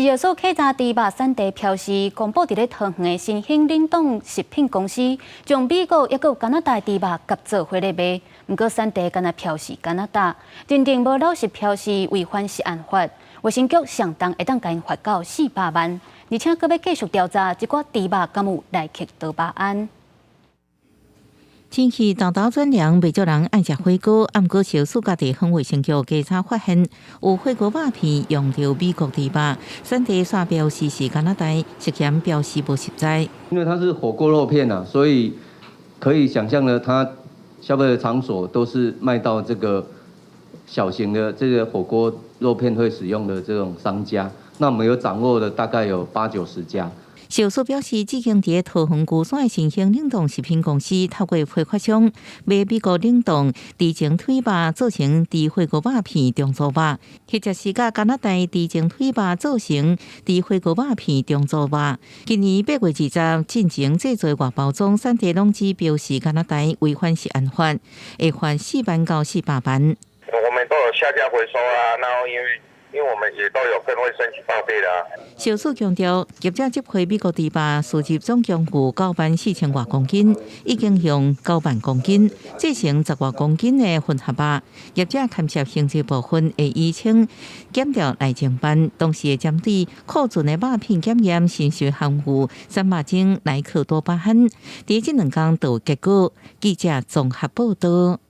食藥署稽查豬肉產地標示，公布佇咧桃園的新興冷凍食品公司，將美國抑閣有加拿大豬肉夾做伙咧賣。毋過產地干焦標示加拿大，認定無老實標示違反食安法，衛生局上重會當共𪜶罰到400萬，而且閣欲繼續調查這寡豬肉敢有萊克多巴胺。天氣沓沓轉涼，袂少人愛食火鍋。毋過食藥署佮地方衛生局稽查發現，有火鍋肉片用著美國豬肉，產地煞標示是加拿大，涉嫌標示無實在。因為它是火鍋肉片啊，所以可以想象呢，它消費的場所都是賣到這個小型的這個火鍋肉片會使用的這種商家。那我們有掌握的大概有八九十家。食藥署表示，這間佇桃園龜山的新興冷凍食品公司，透過批發商買美國冷凍豬前腿肉做成豬火鍋肉片重組肉，或者是佮加拿大豬前腿肉做成豬火鍋肉片重組肉。今年8月20進前製作外包裝產地攏只標示加拿大，違反食安法，會罰4萬到400萬。我們都有下架回收啊，然後因為我們也都有跟衛生局報備啦。食藥署強調，業者這批美國豬肉輸入總共有9萬4千外公斤，已經用9萬公斤製成10外公斤的混合肉。業者牽涉刑事部分會依請檢調來偵辦，同時會針對庫存的肉片檢驗，是否含有三肉中萊克多巴胺。佇這兩工就有結果。記者綜合報道。